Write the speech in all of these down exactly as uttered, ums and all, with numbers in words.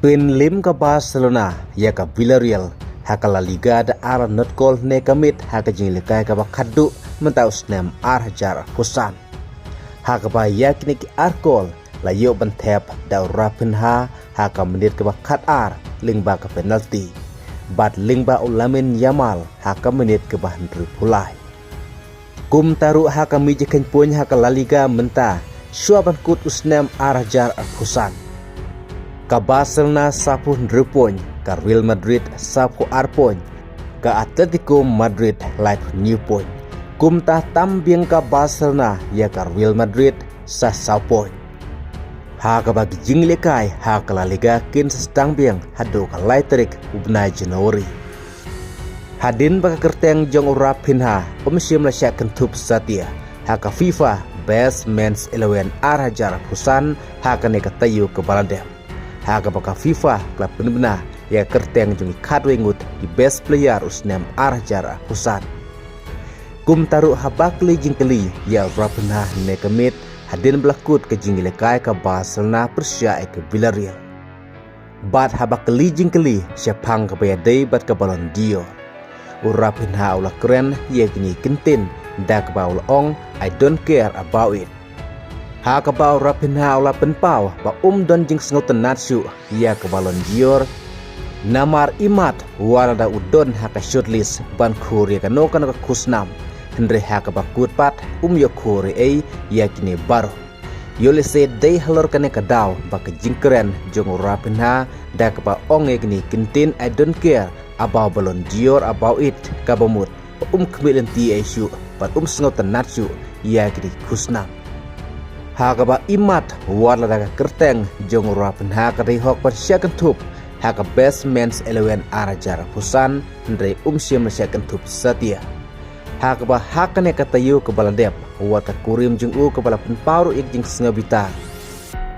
Pynlem ka Barcelona ïa ka Villarreal ha ka La Liga da ar not gol ne ka miet ha ka jingïalehkai kaba khatduh mynta u snem ar hajar arphew san. Ha kaba ïa kine ki ar gol la ïoh ban thep da u Raphinha ha ka minit kaba khatar lyngba ka penalti, bad lyngba u Lamine Yamal ha ka minit kaba hynriewphew lai. Kumta ruh ha ka mijikhein point ha ka La Liga mynta shuwa ban kut u snem ar hajar arphew san. Ka Barcelona sawphew hynriew point, ka Real Madrid sawphew ar point, ka Atletico Madrid laiphew hynñiew point. Kumta tam biang ka Barcelona ïa ka Real Madrid sa saw point. Ha kaba ki jingïalehkai ha ka La Liga kin sa sdang biang haduh ka lai tarik u bnai January. Hadien ba ka kyrteng jong u Raphinha um shym la shah kynthup satia ha ka FIFA Best Men's Eleven ar hajar arphew san ha kane ka taïew kaba la dep, ha kaba ka FIFA ka la pynbna ïa ka kyrteng jong ki khatwei ngut ki best player u snem ar hajar arphew san. Kumta ruh haba kylli jingkylli ïa u Raphinha ne ka miet hadien ba la kut ka jingïalehkai ka Barcelona pyrshah ïa ka Villarreal. Bad haba kylli jingkylli shaphang kaba ïadei bad ka Ballon d'Or, u Raphinha u la kren ïa kine ki kyntien da kaba u la ong, "I don't care about it." Ha kaba u Raphinha u la pynpaw ba um don jingsngewtynnat shuh ïa ka Ballon d'Or, namar imat wat lada u don ha ka shortlist ban khur ïa kano kano ka khusnam, hynrei ha kaba kut pat um ïoh khur ei ïa kine baroh. Ïoh lehse dei halor kane ka daw ba ka jingkren jong u Raphinha da kaba ong ïa kine ki kyntien "I don't care about Ballon d'Or about it" kaba mut ba um khmih lynti ei shuh bad um sngewtynnat shuh ïa kine ki khusnam. Ha kaba imat wat lada ka kyrteng jong u Raphinha ka dei hok ban shah kynthup ha ka Best Men's Eleven ar hajar arphew san, hynrei um shym la shah kynthup satia. Ha kaba ha kane ka taïew kaba la dep, wat ka kurim jong u kaba la pynpaw ruh ïa ka jingsngewbitar.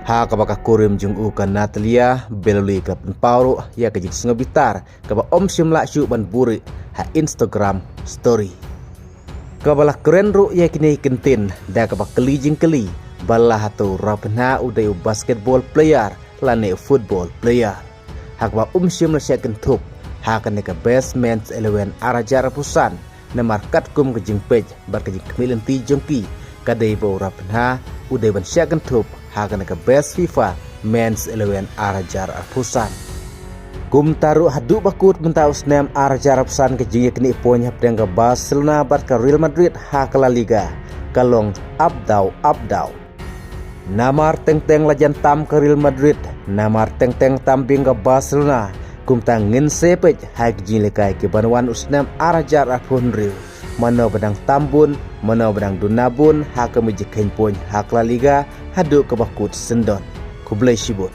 Ha kaba ka kurim jong u ka Natalia Belloli ka la pynpaw ruh ïa ka jingsngewbitar kaba um shym lah shuh ban buh ruh ha Instagram story. Kaba la kren ruh ïa kine ki kyntien da kaba kylli jingkylli ba la hato u Raphinha u dei u basketball player lane u football player. Ha kaba um shym la shah kynthup ha kane ka Best Men's Eleven ar hajar arphew san, namar katkum ka jingpeit bad ka jingkhmih lynti jong ki, ka dei ba u Raphinha u dei ban shah kynthup ha kane ka Best FIFA Men's Eleven ar hajar arphew san. Kumta ruh haduh ba kut mynta u snem ar hajar arphew san, ka jingïaknieh point hapdeng ka Barcelona bad ka Real Madrid ha ka La Liga ka long ap daw ap daw. Namar teng teng la jan tam ka Real Madrid, namar teng teng tam biang ka Barcelona. Kumta ngin sa peit ha ki jingïalehkai ki ban wan u snem ar hajar arphew hynriew, mano ba dang tam bun, mano ba dang duna bun ha ka mijikhein point ha ka La Liga haduh kaba kut syndon. Khublei shibun.